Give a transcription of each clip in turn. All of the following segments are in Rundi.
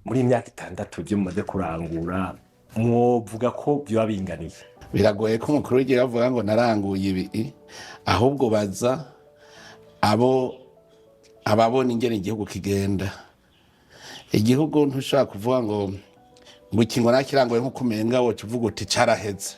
Muri iyi myaka 6 ivyo mumaze kurangura, mwovuga ko vyoba binganiye? Biragoye ko umukuru w'igihugu avuga ngo naranguye ibi, ahubwo baza abo ababona ingene igihugu kigenda. Igihugu ntushobora kuvuga ngo iki ngo nakiranguye, nk'uko umenga woca uvuga uti caraheze.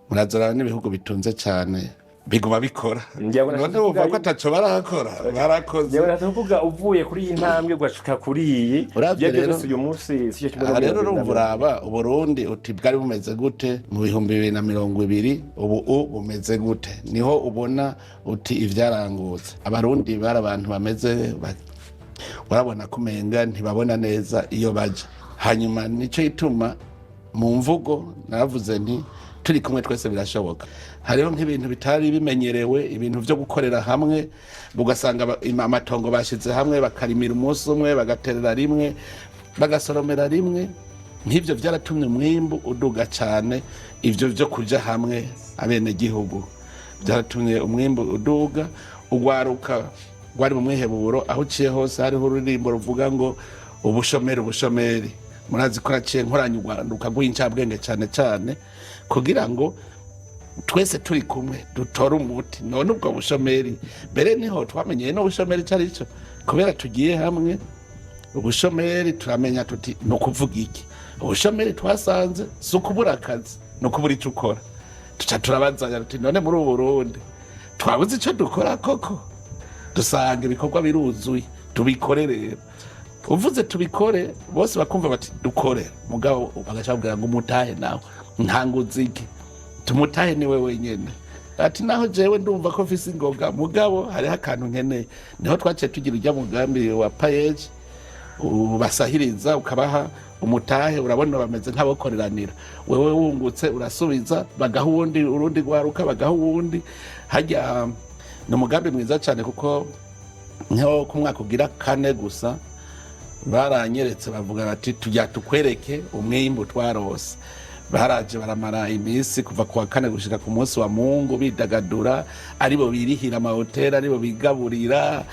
Murazorana n'ibihugu bitunze cane biguma bikora. Ngira ngo none wumva ko ataco barakora? Barakoze. Ngira ngo kuvuga uvuye kuri iyi ntambwe ugashika kuri iyi. Uravye Ivyo rero- byose uyu munsi si cyo kimwe no Aha rero 20 urumva, uraba Uburundi uti bwari bumeze gute mu 2020, ubu bumeze gute, niho ubona uti ivyarangutse. Abarundi bari abantu bameze urabona ko umenga ntibabona neza iyo baja. Hanyuma nico ituma mu mvugo naravuze nti turi kumwe twese birashoboka. Hariho nk'ibintu bitari bimenyerewe, ibintu vyo gukorera hamwe, ugasanga amatongo bashize hamwe, bakarimira umunsi umwe, bagaterera rimwe, bagasoromera rimwe. Nk'ivyo vyaratumye umwimbu uduga cane. Ivyo vyo kuja hamwe abenegihugu byaratumye umwimbu uduga. Ugwaruka rwari mu mwiheburo, aho uciye hose hariho ururirimbo ruvuga ngo ubushomeri, ubushomeri. Murazi ko naciye nkoranya urwaruka rw'incabwenge cane cane kugira ngo twese turi kumwe dutore umuti. None ubwo bushomeri, mbere niho twamenyeye n'ubushomeri icyo ari cyo, kubera tugiye hamwe. Ubushomeri turamenya tuti ni ukuvuga iki? Ubushomeri twasanze si ukubura akazi, ni ukubura icyo ukora. Tuca turabazanya tuti none muri ubu Burundi twabuze icyo dukora koko? Dusanga ibikorwa biruzuye, tubikore. Rero uvuze tubikore, bose bakumva bati dukore, mugabo bagaca babwira ngo umutahe nawe ntanguzige tumutahe niwe wenyene. Ati naho jewe ndumva ko mfise ingoga, mugabo hariho akantu nkeneye. Niho twaciye tugira ujya mugambi wa PAEEJ, ubasahiriza, ukabaha umutahe. Urabona bameze nk'abakoreranira, wewe wungutse urasubiza, bagaha uwundi, urundi rwaruka bagaha uwundi. Hajya ni umugambi mwiza cyane, kuko nko ku mwaka ugira kane gusa baranyeretse, bavuga bati tujya tukwereke umwimbu twarose. Baraje baramara iminsi kuva ku wa kane gushika ku munsi wa Mungu bidagadura, aribo birihira amahoteli, aribo bigaburira,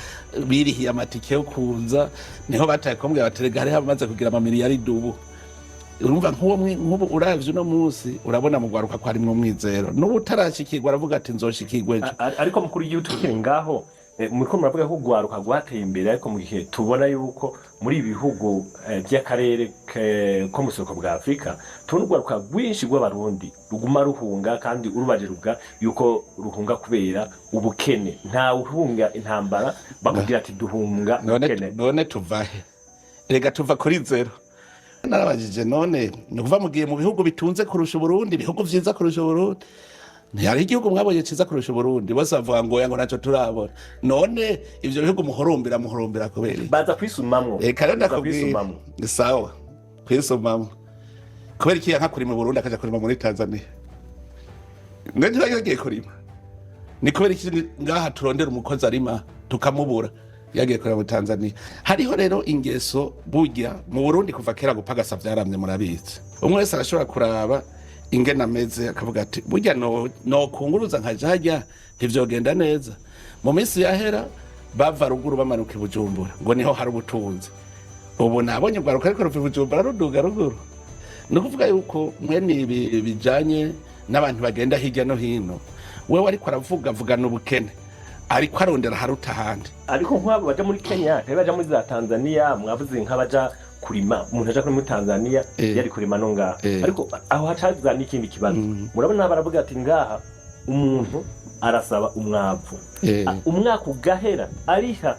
birihiye amatike yo kuza. Niho bataye kumbwira bati rega hariho abamaze kugira amamiliyaridi ubu. Urumva nk'ubu uravye uno munsi, urabona mu rwaruka ko harimwo umwizero, n'ubu utarashikirwa aravuga ati nzoshikirwa ejo. Ariko mukuru w'igihugu, tukiri ngaho, muriko muravuga ko urwaruka rwateye imbere, ariko mu gihe tubona yuko muri ibi bihugu by'akarere ko mu buseruko bwa Afurika tubona urwaruka rwinshi rw'Abarundi ruguma ruhunga, kandi urubaje ruvuga yuko ruhunga kubera ubukene. Ntawe uhunga intambara, bakubwira ati duhunga None ubukene. None tuvahe? Rega tuva kuri zéro. Narabajije, none ni ukuva mugiye mu bihugu bitunze kurusha Uburundi, ibihugu vyiza kurusha Uburundi, ntihari igihugu mwabonye ciza kurusha Uburundi? Bose bavuga ngo oya, ngo ntacyo turabona. None ivyo bihugu muhurumbira kubera iki? Baza kwisumamwo. Reka rero Baza ndakubwira. kwisumamwo. Ni sawa kwisumamwo, kubera iki yanka kurima Burundi akaja kurima muri Tanzania? None ntiba yagiye kurima? Ni kubera iki ngaha turondera umukozi arima tukamubura, yagiye kurima muri Tanzania? Hariho rero ingeso burya mu Burundi kuva kera, gupagasa vyaramye, murabizi. Umwe wese arashobora kuraba ingene ameze akavuga ati burya no nokunguruza nkaja harya ntivyogenda neza. Mu minsi yahera bava ruguru bamanuka i Bujumbura ngo niho hari ubutunzi. Ubu nabonye urwaruka ariko ruva i Bujumbura ruduga ruguru. Ni ukuvuga yuko mwene ibi bijanye n'abantu bagenda hirya no hino, wewe ariko aravuga avugana ubukene, ariko arondera haruta ahandi. Ariko nk'abo baja muri Kenya ntari baja muri za Tanzania, mwavuze nk'abaja kurima, umuntu aja kuri muri Tanzania yari kurima no ngaha. Ariko aho hacaza n'ikindi kibazo. Murabona baravuga ati ngaha umuntu arasaba umwavu, umwaka ugahera ariha,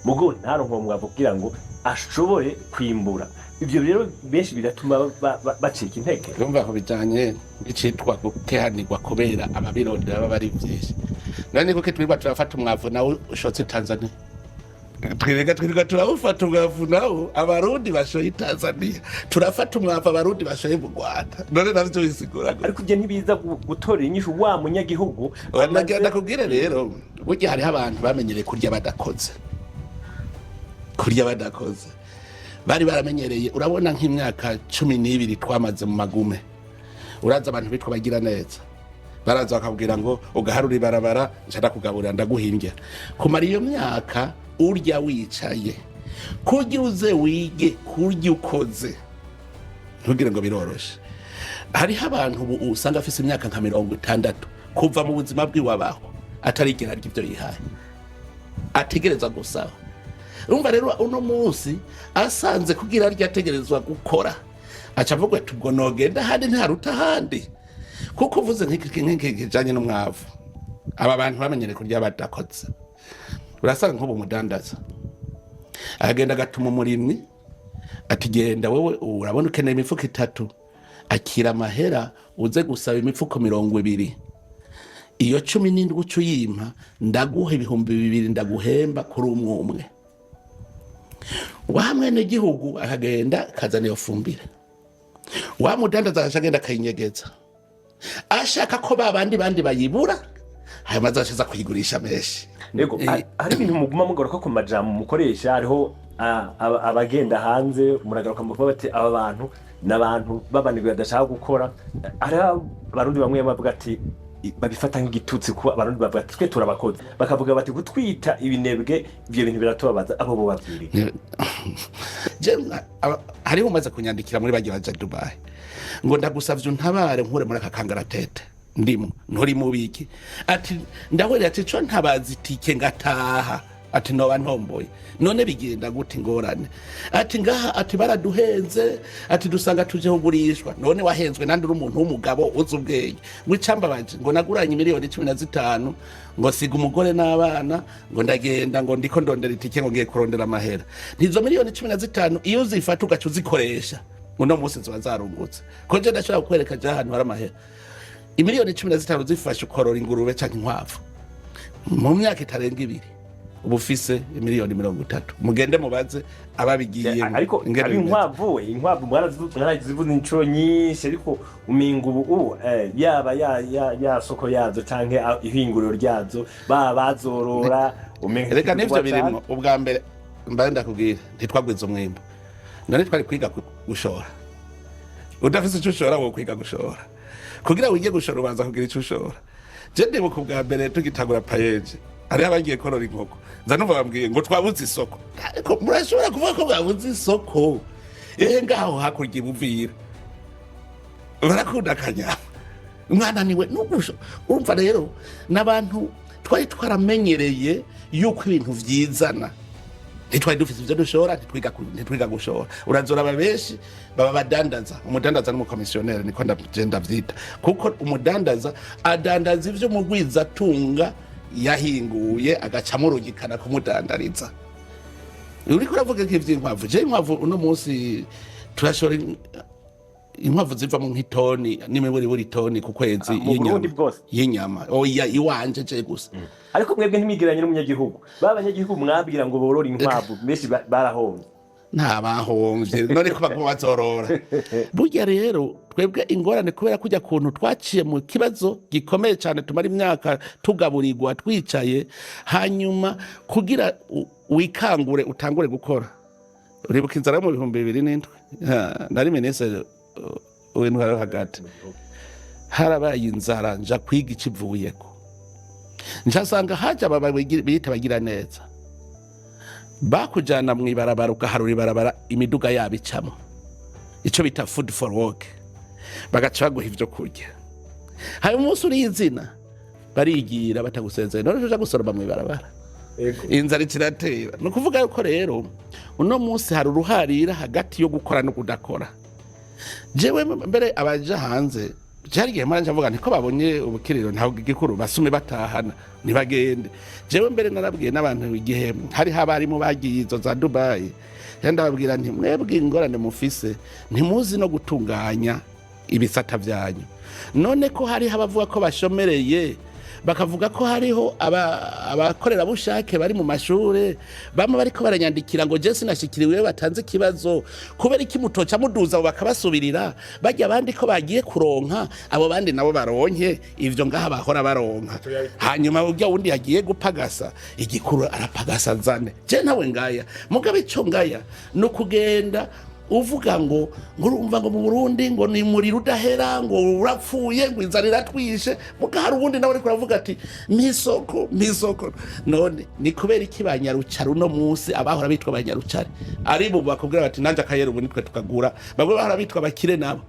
mugo ntaronke uwo mwavu kugira ngo ashobore kwimbura. Ivyo rero benshi biratuma bacika intege. Urumva aho bijanye n'icitwa gukehanirwa, kubera ababirondera baba ari vyinshi. None ni kuki twirirwa turafata umwavu nawe ushotse Tanzania? Twirirwa turawufata umwavu nawo Abarundi bashoye i Tanzania, turafata umwavu Abarundi bashoye mu Rwanda. None navyo bisigura gute? Ariko ivyo ntibiza gutorera inyishu wa munyagihugu Ndakubwire rero, burya hariho abantu bamenyereye kurya badakoze, kurya badakoze bari baramenyereye. Urabona nk'imyaka 12 twamaze mu magume, uraza abantu bitwa bagira neza baraza bakabwira ngo ugaharura ibarabara, nca ndakugaburira, ndaguhimbya. Kumara iyo myaka urya wicaye. Kurya uze wige kurya ukoze, ntugire ngo biroroshe. Hariho abantu ubu usanga afise imyaka nka 60, kuva mu buzima bwiwabaho atarigera arya ibyo yihaye, ategerezwa gusaba. Urumva rero, uno munsi asanze kugira arya ategerezwa gukora, aca avuga ati: "Ubwo nogenda ahandi ntiharuta ahandi." Kuko uvuze nk'iki kijanye n'umwavu, aba bantu bamenyere kurya badakoze. Urasanga nk'ubu umudandaza agenda agatuma umurimyi ati: "Genda wewe, urabona ukeneye imifuko itatu, akira amahera uze gusaba imifuko 20, iyo 17 uca uyimpa, ndaguha 2000, ndaguhemba kuri umwe umwe." Wa mwene gihugu akagenda akazana iyo fumbire, wa mudandaza agaca agenda akayinyegeza, ashaka ko ba bandi bayibura, hanyuma azaca kuyigurisha menshi. Yego, hari ibintu muguma mugaruka ku majambo mukoresha. Hariho abagenda hanze, muragaruka mukuvuga bati: "Aba bantu ni abantu b'abanebwe badashaka gukora." Hariho Abarundi bamwe bavuga ati babifata nk'igitutsi, kuba Abarundi bavuga ati: "Twe turabakozi." Bakavuga bati: "Gutwita ibinebwe, ivyo bintu biratubabaza." Abo bo babwiriye? Je, hariho umaze kunyandikira muri bagiye baja Dubai ngo: "Ndagusavye untabare nkure muri aka kangaratete ndimo." Nturi mubiki? Ati: "Ndahwerera." Ati: "Co ntabaza itike ngataha." Ati: "Noba ntomboye." None bigenda gute? Ingorane, ati: "Ngaha," ati, "baraduhenze." Ati: "Dusanga tuje kugurishwa." None wahenzwe nandi uri umuntu w'umugabo uzi ubwenge? Ngo icambabaje, ngo naguranye miliyoni 15, ngo siga umugore n'abana, ngo ndagenda, ngo ndiko ndondera itike, ngo ngiye kurondera amahera. Ntizo miliyoni 15 iyo uzifata ugaca uzikoresha, uno munsi ziba zarungutse. Ko je ndashobora kukwereka je ahantu hari amahera. Imiliyoni 15 zifashe ukorora ingurube canke inkwavu, mu myaka itarenga 2 uba ufise imiliyoni 30. Mugende mubaze ababigiyemo Ariko ingene ari bimeze. Inkwavu mwarazivuze inshuro nyinshi, ariko umenga ubu yaba ya soko yazo canke ihinguriro ryazo, baba bazorora, umenga Reka n'ivyo kivugwa cane. birimwo. Ubwa mbere mbaye ndakubwira, ntitwagwiza umwimbu. None twari kwiga gushora udafise ico ushora? Wo kwiga gushora, kugira wige gushora ubanza kugira ico ushora. Je ndibuka ubwa mbere tugitangura PAEEJ, hariho abagiye korora inkoko, nza numva bambwiye ngo: "Twabuze isoko." Ariko murashobora kuvuga ko mwabuze isoko? Ehe, ngaho hakurya ibuvira barakunda akanyama, mwananiwe nugusho. Urumva rero, n'abantu twari twaramenyereye yuko ibintu vyizana, ntitwari dufise ivyo dushora, ntitwiga gushora. Urazora aba benshi baba badandaza. Umudandaza n'umukomisiyoneri, niko ndavyita, kuko umudandaza adandaza ivyo umugwizatunga yahinguye, agaca amurungikana kumudandariza. Uriko uravuga nk'ivy'inkwavu, je inkwavu uno munsi turashora inkwavu zivamo nk'itoni n'imiburiburi itoni ku kwezi Ah, mu Burundi bwose? Y'inyama. Oya, iwanje je gusa. Ariko mwebwe ntimwigeranye n'umunyagihugu. Ba banyagihugu mwabwira ngo borore inkwavu, benshi barahomvye. Nta bahomvye, none ko baguma bazorora. Burya rero twebwe ingorane, kubera kujya kuntu twaciye mu kibazo gikomeye cyane, tumara imyaka tugaburirwa twicaye, hanyuma kugira wikangure utangure gukora. Uribuka inzara yo mu 2007? Ha, nari minisitiri w'intwaro yo hagati, harabaye inzara, nja kwiga ikivuyeko, nsanga haje aba biyita bagira neza, bakujana mu ibarabara, ugaharura ibarabara imiduga yabo icamo, icyo bita food for work, bagaca baguha ibyo kurya. Hanyuma umunsi uriye izina, barigira batagusezeye. None uja gusoroma mu ibarabara? Inzara ikiratera. Ni ukuvuga yuko rero uno munsi hari uruharira hagati yo gukora no kudakora. Jewe mbere abaja hanze, byari igihe mpora mvuga nti ko babonye ubukiriro ntabwo igikuru basume batahana, ntibagende. Jewe mbere narabwiye n'abantu igihe hariho abarimu bagiye izo za Dubayi, rero ndababwira nti: "Mwebwe ingorane mufise, ntimuzi no gutunganya ibisata byanyu." None ko hariho abavuga ko bashomereye, bakavuga ko hariho abakorerabushake bari mu mashure, bamwe bariko baranyandikira ngo: "Je sinashikiriwe iyo batanze ikibazo, kubera iki mutoca muduza abo bakabasubirira bajya abandi ko bagiye kuronka, abo bandi nabo baronke ivyo ngaha bahora baronka?" Hanyuma urya wundi yagiye gupagasa igikuru arapagasa, zane je nawe ngaya. Mugabe ico ngaya ni ukugenda. Uvuga ngo urumva ngo mu Burundi ngo ni muriro udahera, ngo urapfuye, ngo inzara iratwishe, muga hari uwundi nawe ariko aravuga ati misoko misoko. None ni kubera iki banyarucari uno munsi, abahora bitwa banyarucari ari bo bakubwira bati nanje akayera ubu nitwe tukagura, bamwe bahora bitwa bakire nabo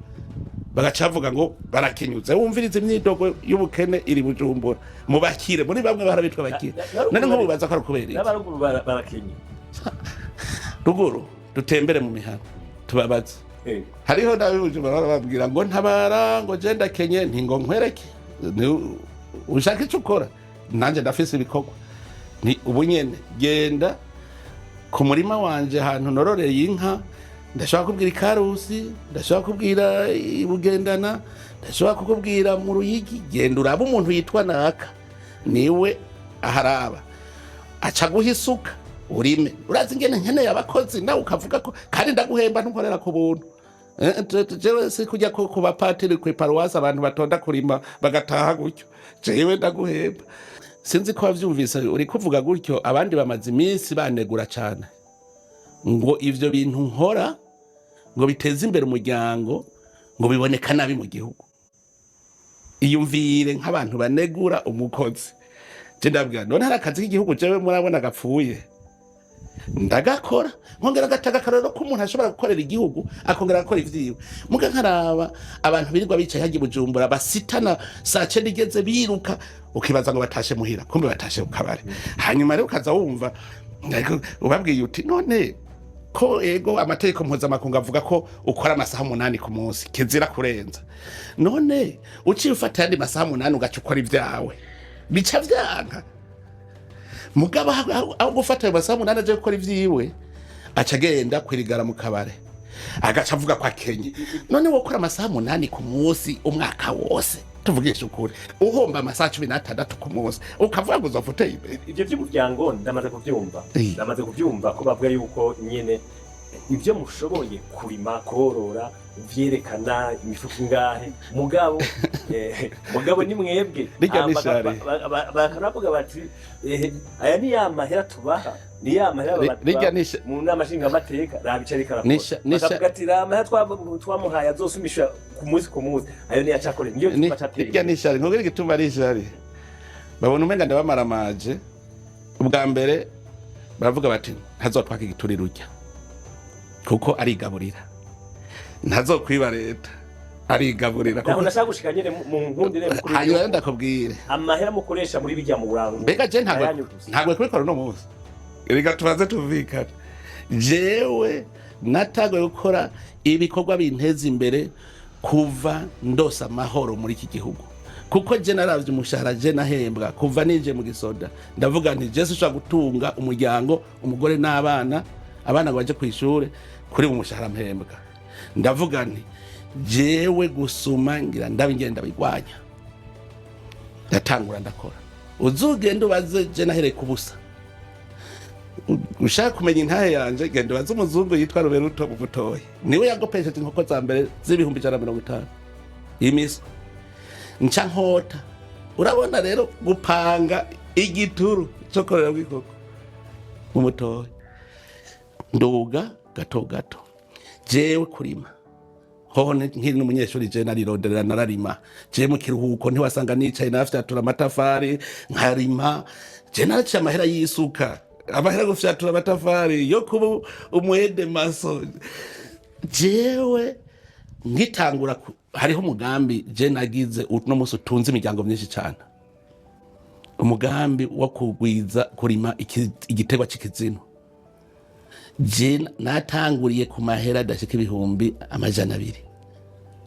bagaca bavuga ngo barakenyutse? Wumviriza imyidogo y'ubukene iri Bujumbura mu bakire, muri bamwe bahora bitwa bakire. None nk'ubu baza ko ari ukubera iki? N'abaruguru barakenye. Ruguru dutembere mu mihana tubabaze. Hariho n'abibujumbura bahora babwira ngo ntabara, ngo je ndakenye, nti ngo nkwereke. Ushaka icyo ukora, nanjye ndafise ibikorwa, ni ubu nyene genda ku murima wanje ahantu nororeye inka. Ndashobora kubwira ikarusi, ndashobora kubwira ibugendana, ndashobora kukubwira mu Ruyigi. Genda urabe umuntu yitwa naka, niwe aharaba, aca guha isuka urime. Urazi ingene nkeneye abakozi, nawe ukavuga ko kandi ndaguhemba, ntukorera ku buntu. Jewe si kujya ku bapatiri ku iparuwasi, abantu batonda kurima bagataha gutyo. Jewe ndaguhemba. Sinzi ko wavyumvise uri kuvuga gutyo, abandi bamaze iminsi banegura cane ngo ivyo bintu nkora ngo biteze imbere umuryango ngo biboneka nabi mu gihugu. Iyumvire nk'abantu banegura umukozi. Je ndabwira, none hari akazi k'igihugu jewe murabona gapfuye? Ndagakora, nkongera gataga akarorero ko umuntu ashobora gukorera igihugu akongera agakora ivyiwe. Muga nkaraba abantu birirwa bicaye harya i Bujumbura, basitana saa 9 igeze biruka, ukibaza ngo batashe muhira, kumbe batashe ku kabari. Hanyuma rero ukaza wumva ariko ubabwiye uti none ko ego amategeko mpuzamakungu avuga ko ukora amasaha 8 ku munsi, kizira kurenza, none uciye ufata ayandi masaha 8 ugaca ukora ibyawe, bica vyanka. Mugabo aho gufata ayo masaha 8 aje gukora ivyiwe, aca agenda kwirigara mu kabare, agaca avuga ko akenye. None wokora amasaha 8 ku munsi umwaka wose, tuvugisha ukuri, uhomba amasaha 16 ku munsi, ukavuga ngo uzova uteye imbere? Ibyo by'umuryango ndamaze kubyumva. Ndamaze kubyumva ko bavuga yuko nyene ibyo mushoboye kurima, korora, vyerekana imifuko ingahe, mugabo ni mwebwe. Rirya ni ishari. Bakanavuga bati aya ni ya mahera tubaha, ni ya mahera Rirya ni mu nama nshingamateka, raba ico ariko arakora. Nisha Bakavuga ati raba amahera twamuhaye azosumisha ku munsi ku munsi, ayo niyo acakora, niyo gituma acatera Rirya imbere. Ni ishari. Nkubwire igituma ari ishari. Babona umenga ndabamaramaje. Ubwa mbere baravuga bati ntazotwaka igiturire urya kuko arigaburira, ntazokwiba leta arigaburira. Naho kuko nashaka gushika nyene mu nkundire mukuru Hanyuma rero w'igihugu. ndakubwire. Amahera mukoresha muri bijya mu burango Mbega je ntabwo ayanyu gusa. Ntabwo kubikora uno munsi. Reka tubanze tumvikane. Jewe natanguye gukora ibikorwa binteza imbere kuva ndose amahoro muri iki gihugu, kuko je naravye umushahara je nahembwa kuva ninje mu gisoda, ndavuga nti je sinshobora gutunga umuryango, umugore n'abana, abana ngo baje kw'ishure kuri uwo mushahara mpembwa. Ndavuga nti jewe gusuma ngira ndabe ingenda bigwanya. Ndatangura ndakora. Uzugenda ubaze, je nahereye ku busa. Ushaka kumenya intahe yanje, genda ubaze umuzungu yitwa Ruberuto mu Butoyi, niwe yagopesheje inkoko za mbere z'ibihumbi 150 imiswi, nca nkota. Urabona rero gupanga igituru cyo korora bw'inkoko mu Mutoyi, nduga gato gato. Jewe kurima hoho nkiri n'umunyeshuri, je narironderera, nararima. Je mu kiruhuko ntiwasanga nicaye, nafyatura amatafari nkarima. Je naraciye amahera y'isuka, amahera yo gufyatura amatafari, yo kuba umuhede maso. Jewe ngitangura hariho umugambi je nagize uno munsi utunze imiryango myinshi cyane, umugambi wo kugwiza kurima igiterwa c'ikizino. Je natanguriye ku mahera adashika 200,000.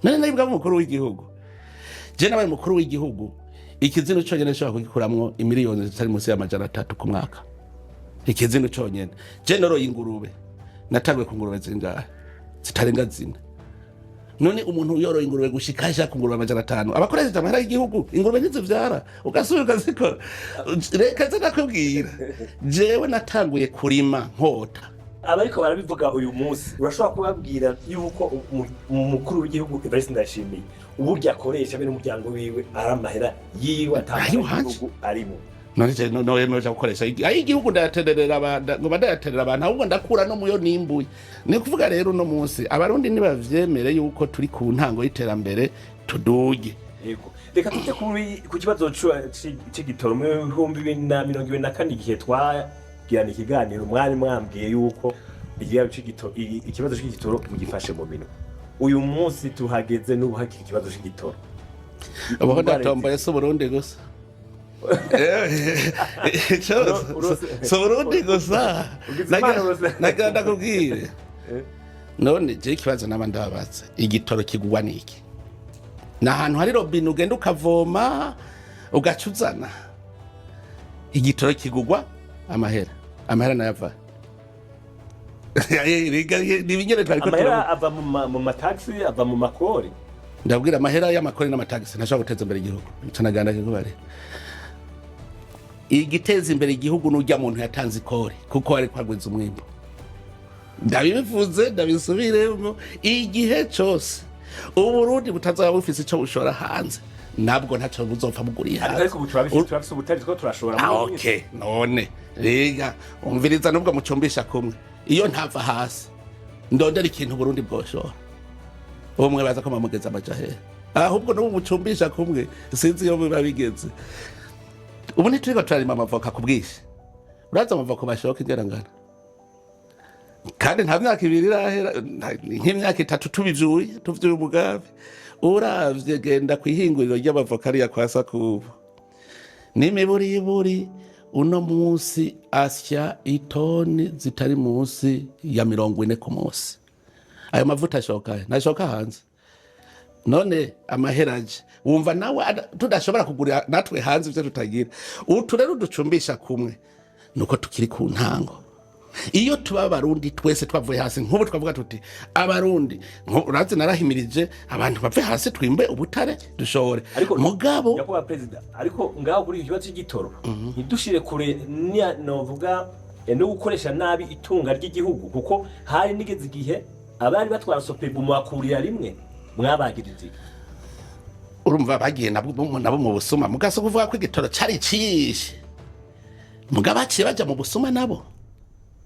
Nari naribwa umukuru w'igihugu. Je nabaye umukuru w'igihugu, ikizino conyene nshobora kugikuramwo imiliyoni zitari munsi ya 300 ku mwaka, ikizino conyene. Je noroye ingurube, natanguye ku ngurube zingahe? Zitarenga 4. None umuntu yoroye ingurube gushika ashaka ku ngurube 500, abakoresheje amahera y'igihugu, ingurube ntizivyara, ugasubira ukazikora. Reka nze ndakubwira, jewe natanguye kurima nkota. Abariko barabivuga uyu munsi, urashobora kubabwira yuko umukuru w'igihugu Evariste Ndayishimiye uburyo akoresha be n'umuryango wiwe ari amahera yiwe, Ayiwanje. atanga igihugu arimo? None je no noja gukoresha ayo igihugu, ndayaterera abantu, ngo ndayaterera abantu, ahubwo ndakura no muyo nimbuye. Ni kuvuga rero, uno munsi Abarundi nibavyemere yuko turi ku ntango y'iterambere, tuduge. Yego, reka tujye ku kibazo c'igitoro. Mu 2024, igihe twagirana ikiganiro, mwari mwambwiye yuko ikibazo c'igitoro mugifashe mu minwe. Uyu munsi tuhageze, n'ubu hakiri ikibazo c'igitoro. Ubu ndatomboye, si Uburundi gusa. Si Uburundi gusa. Ugize Imana urose. Nagira ndakubwire, none je ikibazo naba ndababaza, igitoro kigugwa niki? Ni ahantu hari robine ugenda ukavoma ugaca uzana. Igitoro kigugwa amahera. Amahera nayo ava ni ibinyene twariko Amahera turavuga. ava mu matagisi, ava mu makori. Ndabwira, amahera y'amakori n'amatagisi ntashobora guteza imbere igihugu. Ico naganda kikubare, igiteza imbere igihugu n'urya muntu yatanze ikori, kuko ariko agwiza umwimbu. Ndabivuze, ndabisubiremo, igihe cose Uburundi butazaba bufise ico bushora hanze, nabwo ntaco buzopfa buguriye hanze. Ariko ubu turabifise ubutari two turashora Ah, muri. okay, none rega umviriza, nubwo mucumbisha kumwe, iyo ntava hasi ndondera ikintu Burundi bwoshora, umwe baza ko bamugeza amaja hehe? Ahubwo n'ubu mucumbisha kumwe, sinzi iyo biba bigeze. Ubu ntituriko turarima amavoka ku bwinshi. Urazi amavoka bashoka ingena ngana? Kandi nta myaka 2 irahera, nk'imyaka 3 tubivyuye, tuvyuye umugambi. Uravye, genda kw'ihinguriro ry'amavoka ariya kwa Sakubu, n'imiburiburi uno munsi asya itoni zitari munsi ya 40 ku munsi. Ayo mavuta ashoka he? Ntashoka hanze. None amahera aje, wumva nawe tudashobora kugurira natwe hanze ivyo tutagira? Utu rero ducumbisha kumwe nuko tukiri ku ntango. Iyo tuba Abarundi twese twavuye hasi, nk'ubu twavuga tuti Abarundi, urazi narahimirije abantu bave hasi, twimbe ubutare, dushore. Ariko mugabo nyakubahwa perezida, ariko ngaho kuri icyo kibazo cy'igitoro, ntidushire kure novuga no gukoresha nabi itunga ry'igihugu, kuko hari nigeze igihe abari batwara SOPEBU mubakurira rimwe, mwabagiriza iki? Urumva bagiye nabo mu busuma. Mugaso kuvuga ko igitoro cari cishe, muga baciye baja mu busuma, nabo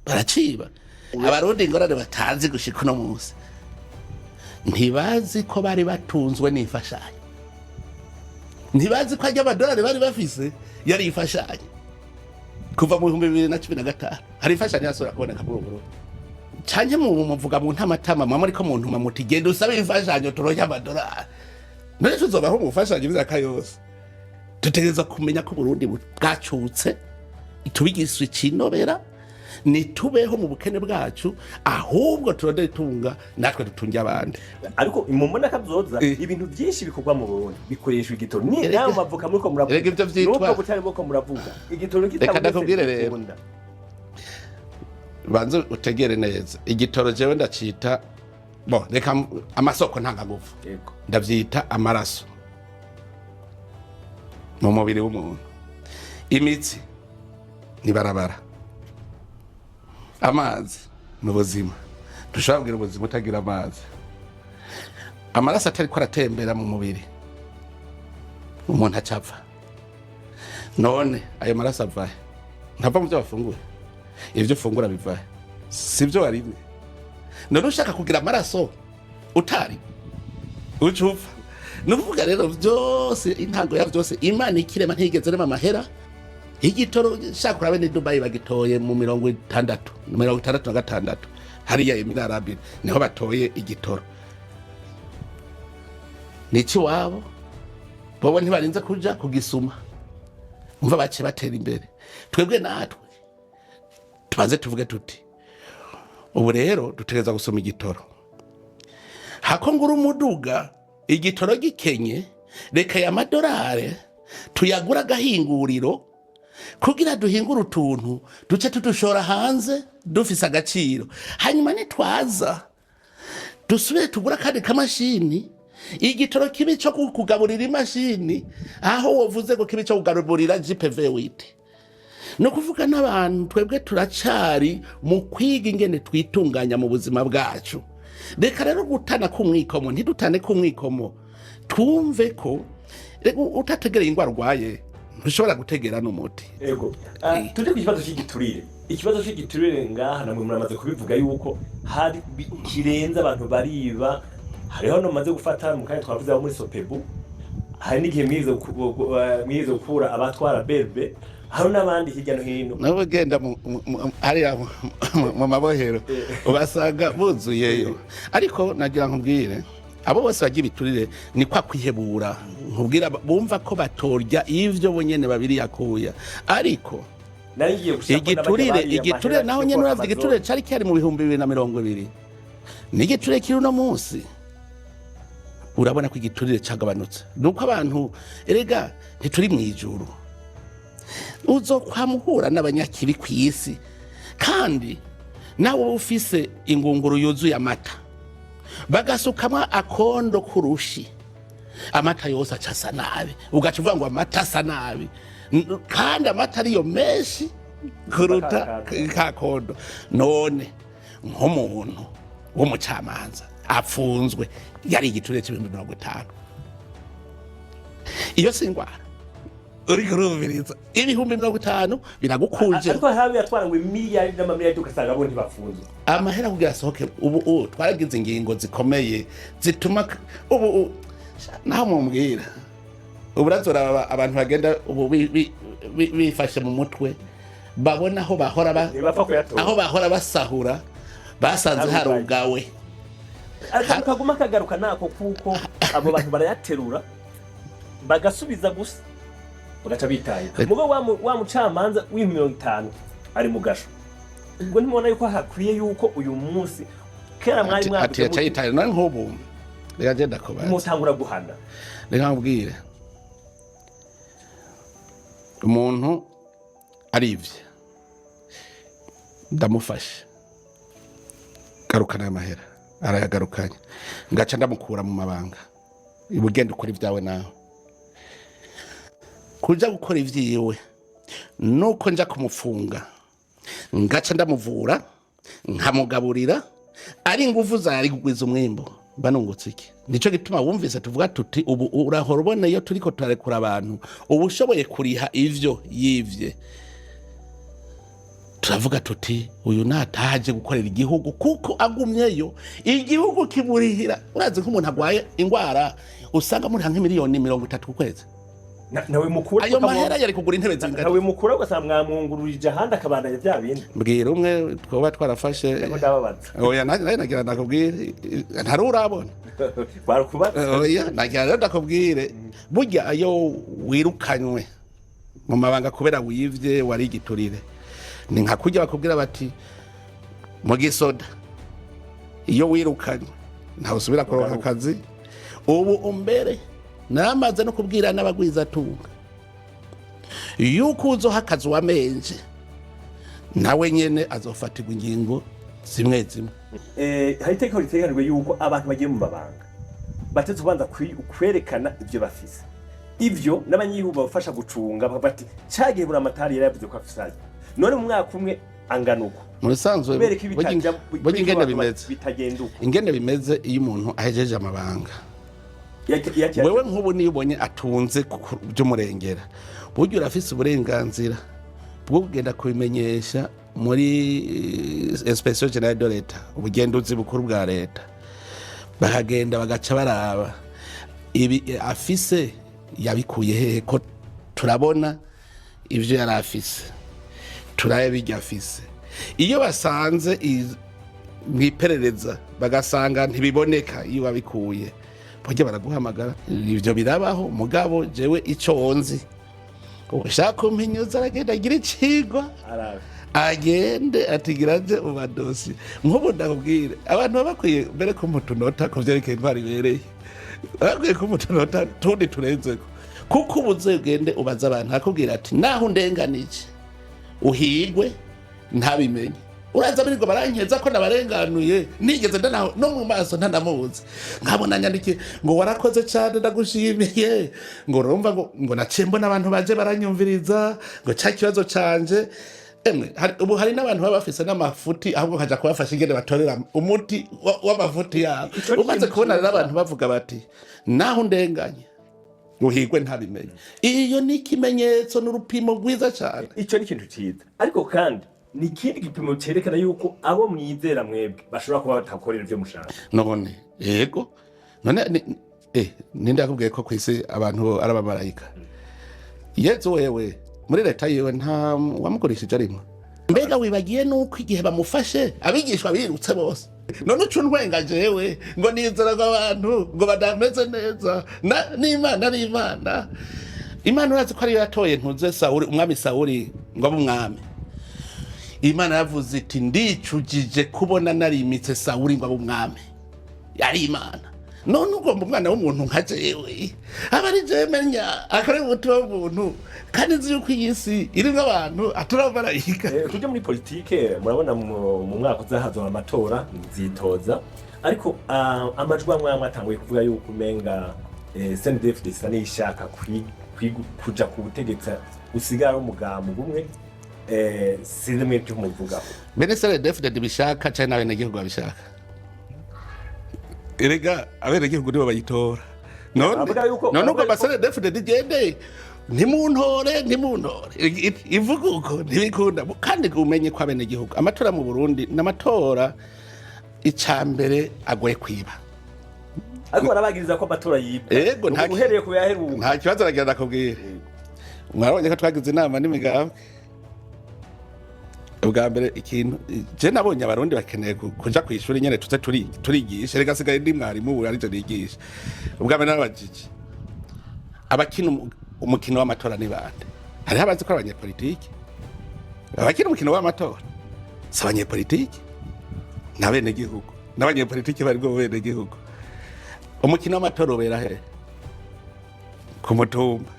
baraciba. Abarundi ingorane batazi gushika uno munsi, ntibazi ko bari batunzwe n'imfashanyo, ntibazi ko ajya amadolari bari bafise yari imfashanyo. Kuva mu 2015 hari imfashanyo yasubira kuboneka muri ubu Burundi? Canke mu muvuga mu ntamatama, mwa muriko mu ntuma muti genda usabe imfashanyo turonke amadolari? None tuzobaho mu mfashanyo imyaka yose? Dutegereza kumenya ko Uburundi bwacutse, tubigiswe icinobera. Ntitubeho mu bukene bwacu, ahubwo turondere itunga natwe dutunge abandi. Ariko mu mbona kazoza, ibintu byinshi bikorwa mu Burundi bikoreshwa igitoro, ni nayo mavoka muriko muravuga, Erega ivyo vyitwa- n'ubwo butari muriko muravuga, igitoro Reka kitabonetse ndakubwire rero. ntibikunda. Banze utegere neza, igitoro jewe ndacita, bo reka amasoko ntanganguvu. Ndavyita amaraso mu mubiri w'umuntu. Imitsi ni barabara, amazi ni ubuzima. Ntushobora kugira ubuzima utagira amazi. Amaraso atariko aratembera mu mubiri, umuntu acapfa. None ayo maraso avahe? Ntava mu byo wafunguye? Ibyo ufungura bivahe? Si byo warimye? None ushaka kugira amaraso utari, uca upfa. Ni ukuvuga rero, byose, intango ya byose, Imana ikirema ntiyigeze irema amahera. Igitoro, shaka urabe, ni Dubai bagitoye mu 60, 66, hariya Emirate Arabie niho batoye igitoro. Ni iwabo, bobo ntibarinze kuja kugisuma. Umva, baciye batera imbere. Twebwe natwe tubanze tuvuge tuti ubu rero dutegereza gusoma igitoro. Hako ngura umuduga igitoro gikenye, reka aya madolari tuyagura agahinguriro kugira duhingure utuntu, duce tudushora hanze dufise agaciro. Hanyuma nitwaza dusubire tugura akandi kamashini, igitoro kibi cyo kugaburira imashini, aho wovuze ngo kibi cyo kugaburira Jeep V8. Ni ukuvuga n'abantu twebwe turacari mu kwiga ingene twitunganya mu buzima bwacu. Reka rero gutana k'umwikomo, ntidutane k'umwikomo, twumve ko reka utategereye ingwara urwaye. Ntushobora gutegera n'umuti. Ego. Tuje ku kibazo cy'igiturire. Ikibazo cy'igiturire ngaha namwe muramaze kubivuga yuko hari kirenze, abantu bariba. Hariho no maze gufata mu kanya twavuze abo muri SOPEBU, hari n'igihe mwigeze gukura abatwara berbe, hari n'abandi hirya no hino. Nabo ugenda hariya mu mabohero ubasanga buzuyeyo. Ariko nagira nkubwire, abo bose bagira ibiturire ni kwa kwihebura. Nkubwira, bumva ko batorya ivyo bonyene babiriyakuya, ariko Nari ngiye gushaka ko n'abajya igiturire bariye igiturire amahera naho yo nyene kwa uravye igiturire Amazon. cari kihari mu 2020 n'igiturire kiri uno munsi, urabona ko igiturire cagabanutse. Nuko abantu erega ntituri mw'ijuru, uzokwamuhura n'abanyakibi ku isi. Kandi nawe uba ufise ingunguru yuzuye amata, bagasukamwo akondo k'urushi, amata yose aca asa nabi, ugaca uvuga ngo amata asa nabi. Kandi amata ariyo menshi kuruta kakondo. None nk'umuntu w'umucamanza apfunzwe yari igiturire c'50,000, iyo si ingwara? Uriko urumviriza, 50,000 biragukuje. Ariko hari yatwara ngo imiliyari n'amamiliyari, ugasanga bo ntibafunzwe. Amahera kugira asohoke, ubu twaragize ingingo zikomeye zituma ubu naho mumbwira ubu urazora abantu bagenda ubu bifashe mu mutwe, babona aho bahora Ntibapfa kuyatora. aho bahora basahura basanze Harugaye. harugawe. Akantu kaguma kagaruka nako, kuko abo bantu barayaterura bagasubiza gusa, bagaca bitaye mubo. Wa mucamanza w'50,000 ari mu gasho. Ubwo ntimubona yuko hakwiye yuko uyu munsi, kera mwari Ati mwavuze yaca muti yitaye. None nk'ubu reka ngenda kubaza. Mutangura guhana. Reka nkubwire, umuntu arivye, ndamufashe, garukana amahera, arayagarukanye, ngaca ndamukura mu mabanga. Ubugenda ukora ibyawe, nawe kuja gukora ivyiwe, nuko nja kumufunga, ngaca ndamuvura, nkamugaburira, ari ingufu zari kugwiza umwimbo, mba nungutse iki? Nico gituma wumvise tuvuga tuti ubu urahora ubona iyo turiko turarekura abantu, ubu ushoboye kuriha ivyo yivye, turavuga tuti uyu nataje gukorera igihugu, kuko agumyeyo igihugu kimurihira. Urazi nk'umuntu agwaye ingwara usanga muriha nk'imiliyoni 30 ku kwezi. Nawe mukura Ayo mahera yari kugura intebe zingana. Nawe mukura, ugasanga mwamwungururije ahandi, akabandanya bya bindi. Mbwira umwe twoba twarafashe. Ndiko ndababaza. Oya, nawe nagira ndakubwire, ntari urabona. Barukubaza. Oya, nagira rero ndakubwire, burya iyo wirukanywe mu mabanga kubera wivye, wari igiturire, ni nka kurya bakubwira bati mu gisoda iyo wirukanywe ntawe usubira kuronka akazi. Ubu umbere naramaze no kubwira n'abagwizatunga yuko uzoha akazi wamenje, nawe nyene azofatirwa ingingo zimwe zimwe. Hari itegeko ritegekanijwe yuko abantu bagiye mu mabanga bateze kubanza kwerekana ibyo bafise, ivyo n'abanyigihugu babafasha gucunga, bakavuga bati cagihe Buramatari yari yavuze ko afise ayo, none mu mwaka umwe angana uko. Mu bisanzwe Bereka ibitajya burya ingene bimeze, bitagenda uko. ingene bimeze, iyo umuntu ahejeje amabanga, wewe nk'ubu niyo ubonye atunze ku by'umurengera, burya urafise uburenganzira bwo kugenda kubimenyesha muri Inspection Générale de l'État, ubugenduzi bukuru bwa leta, bakagenda bagaca baraba ibi afise yabikuye hehe, ko turabona ivyo yari afise, turabe bijya afise. Iyo basanze mw'iperereza bagasanga ntibiboneka iyo wabikuye, burya baraguhamagara. Ivyo birabaho. Mugabo jewe ico nzi, ushaka kumpinyuza aragenda agira icigwa. Arabe. Agende atigira aje mu madosiye. Nk'ubu ndakubwire, abantu baba bakwiye mbere ko mutunota ku vyerekeye intwaro ibereye, baba bakwiye ko mutunota tundi turenzeko, kuko ubu uzogende ubaza abantu, akubwira ati naho undenganije uhigwe ntabimenye. Uraza birirwa barankeza ko nabarenganuye, nigeze ndanaho no mu maso ntanamuzi, nkabona nyandikiye ngo warakoze cyane, ndagushimiye, ngo urumva ngo naciye mbona abantu baje baranyumviriza ngo cya kibazo canje. Emwe, ubu hari n'abantu baba bafise n'amafuti, ahubwo kaja kubafasha ingene batorera umuti w'amafuti yabo. Ico ni Umaze ikintu kubona rero ciza. abantu bavuga bati naho undenganye. Uhigwe ntabimenye. Iyo ni ikimenyetso n'urupimo rwiza cyane. Icyo ni ikintu cyiza, ariko kandi ni ikindi gipimo cyerekana yuko abo mwizera mwebwe bashobora kuba batakorera ibyo mushaka. None yego, none ninde yakubwiye ko kw'isi abantu ari abamarayika? Yezu wewe muri leta yiwe nta wamugurishije arimwo. Mbega wibagiye nuko igihe bamufashe abigishwa birutse bose? None uca untwenga jewe ngo nizera ngo abantu ngo badameze neza n'Imana ari Imana. Imana urazi ko ariyo yatoye ntuze Sawuli, umwami Sawuli, ngo abe umwami. Imana yavuze iti: "Ndicujije kubona narimitse Sawuli ngo abe umwami." Yari Imana. None ugomba umwana w'umuntu nka jewe aba ari jewe menya akora umutima w'umuntu, kandi nzi yuko iyi si irimwo abantu atari abamarayika. Tujye muri politike. Murabona mu mwaka uza hazoba amatora, nzitoza, ariko amajwi amwe amwe atanguye kuvuga yuko umenga CNDD-FDD isa n'ishaka kuja ku butegetsi, usigara umugambi umwe. Sinzi mwe ibyo mubivugaho. Mbene CNDD-FDD bishaka canke n'abenegihugu babishaka? Erega abenegihugu nibo bayitora. None Avuga yuko- none avuga ugomba yuko- CNDD-FDD igende, ntimuntore, ntimuntore, ivuga uko ntibikunda. Kandi umenye ko abenegihugu, amatora mu Burundi n'amatora ica mbere agoye kwiba. Ariko barabagiriza ko amatora yibwa. Ego, Uhereye ku yaheruka. Nta kibazo, aragira ndakubwira. Mwarabonye ko twagize inama n'imigambwe ubwa mbere. Ikintu je nabonye, Abarundi bakeneye kuja kw'ishuri nyene, tuze turigisha. Reka sigaye ndi mwarimu ubu, arivyo nigisha. Ubwa mbere narabajije: abakina umukino w'amatora ni bande? Hariho abazi ko ari abanyepolitike. Abakina umukino w'amatora si abanyepolitike, ni abenegihugu. N'abanyepolitike bari bwo benegihugu. Umukino w'amatora ubera he? Ku mutumba,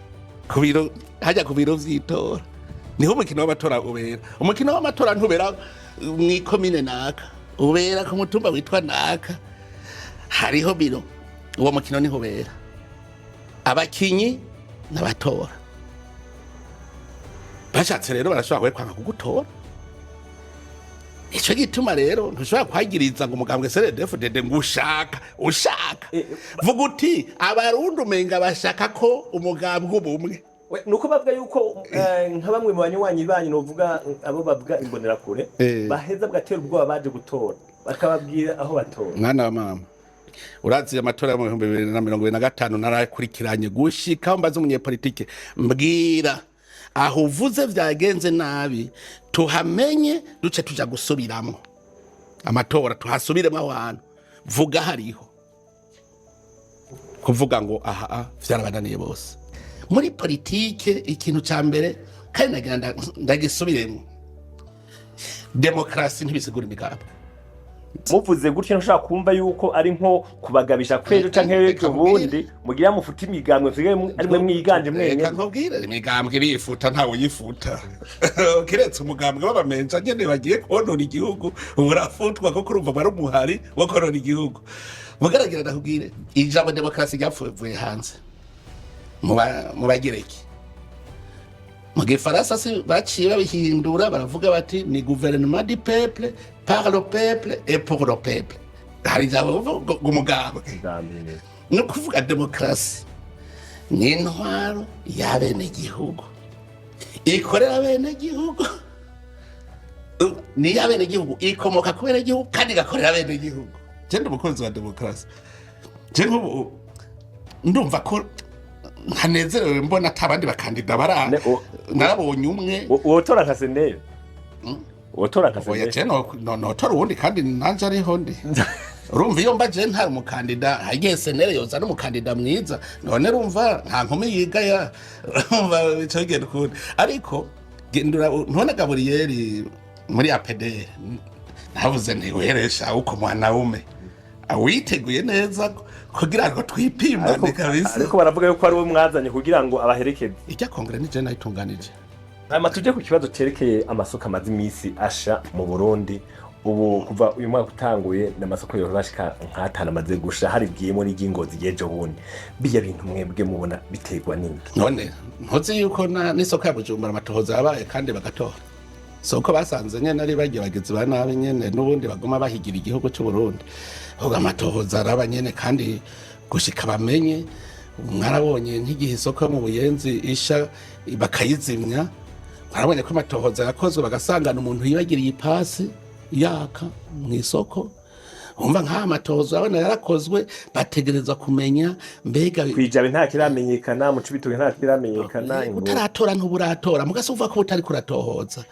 ku biro, hajya ku biro vy'itora niho umukino w'amatora ubera. Umukino w'amatora ntubera mw'ikomine naka, ubera ku mutumba witwa naka, hariho biro. Uwo mukino niho ubera, abakinyi n'abatora. Bashatse rero barashobora kwanga kugutora. Ico gituma rero ntushobora kwagiriza ngo umugambwe CNDD-FDD ngo ushaka ushaka. Vuga uti: "Abarundi umenga bashaka ko umugambwe ubumwe." Nuko bavuga yuko nka bamwe mu banywanyi banyu, novuga abo bavuga imbonerakure, baheza bagatera ubwoba baje gutora, bakababwira aho batora. Mwana wa mama, urazi amatora yo mu 2025 narakurikiranye gushika aho mbaza umunyepolitike: "Mbwira aho uvuze vyagenze nabi, tuhamenye, duce tuja gusubiramwo amatora, tuhasubiremo aho hantu vuga." Hariho kuvuga ngo aha vyarabananiye bose muri politike. Ikintu ca mbere, kandi nagira ndagisubiremo, demokarasi ntibisigura imigambi. Muvuze gutyo ntushobora kumva yuko ari nko kubagabisha kwejo canke ejo Reka nkubwire. bundi mugira mufute imigambwe, musigaye ari mwe mwiganje mwenyene? Reka nkubwire, imigambwe irifuta, ntawe uyifuta kiretse umugambwe w'abamenja nyene bagiye konona igihugu, urafutwa kuko urumva wari umuhari wo konona igihugu. Mugaragira ndakubwire, ijambo demokarasi ryapfuye hanze mu Bagereki. Mu Gifaransa si baciye babihindura, baravuga bati: "Ni gouvernement du peuple, par le peuple et pour le peuple." Hari ijambo bavuga ngo umugambwe. Imigambi. Ni ukuvuga demokarasi ni intwaro y'abenegihugu, ikorera abenegihugu, ni iy'abenegihugu, ikomoka ku benegihugu kandi igakorera abenegihugu. Je ndi umukunzi wa demokarasi. Je nk'ubu ndumva ko ntanezerewe mbona ata abandi bakandida bara narabonye umwe. Wotora nka CNL? Wotora nka Oya. CNL? Je notora uwundi, kandi nanje ariho ndi. Urumva iyo mba je ntari umukandida, hagiye CNL yoza n'umukandida mwiza. None urumva nta nkumi yigaya, urumva bica bigenda ukundi. Ariko gendura ntubona Gaburiyeri muri APDR, navuze nti: "Uheresha uko mwanaume witeguye neza kugira ngo twipimane kabisa." Ariko baravuga yuko ari we mwazanye kugira ngo abaherekeze. Ijya kongere ni je nayitunganije. Hanyuma tuje ku kibazo cerekeye amasoko amaze iminsi asha mu Burundi. Ubu kuva uyu mwaka utanguye n'amasoko yorashika nk'atanu amaze gusha, haribwiyemo n'iry'Ingozi y'ejo bundi. Biya bintu mwebwe mubona biterwa n'iki? None ntuzi yuko n'isoko ya Bujumbura amatohoza yabaye kandi bagatora? Soko basanze nyene ari bagiye bagizi ba nabi nyene n'ubundi baguma bahigira igihugu c'u Burundi. Ahubwo amatohoza araba nyene, kandi gushika bamenye. Mwarabonye nk'igihe isoko yo mu Buyenzi isha bakayizimya, mwarabonye ko amatohoza yakozwe bagasangana umuntu yibagiriye ipasi yaka mu isoko. Umva, nk'aya matohoza urabona yarakozwe, bategereza kumenya mbega Kwijabe nta kiramenyekana, mu Cibitoke nta kiramenyekana. Utaratora ntuburatora, mugase uvuga ko utari kuratohoza.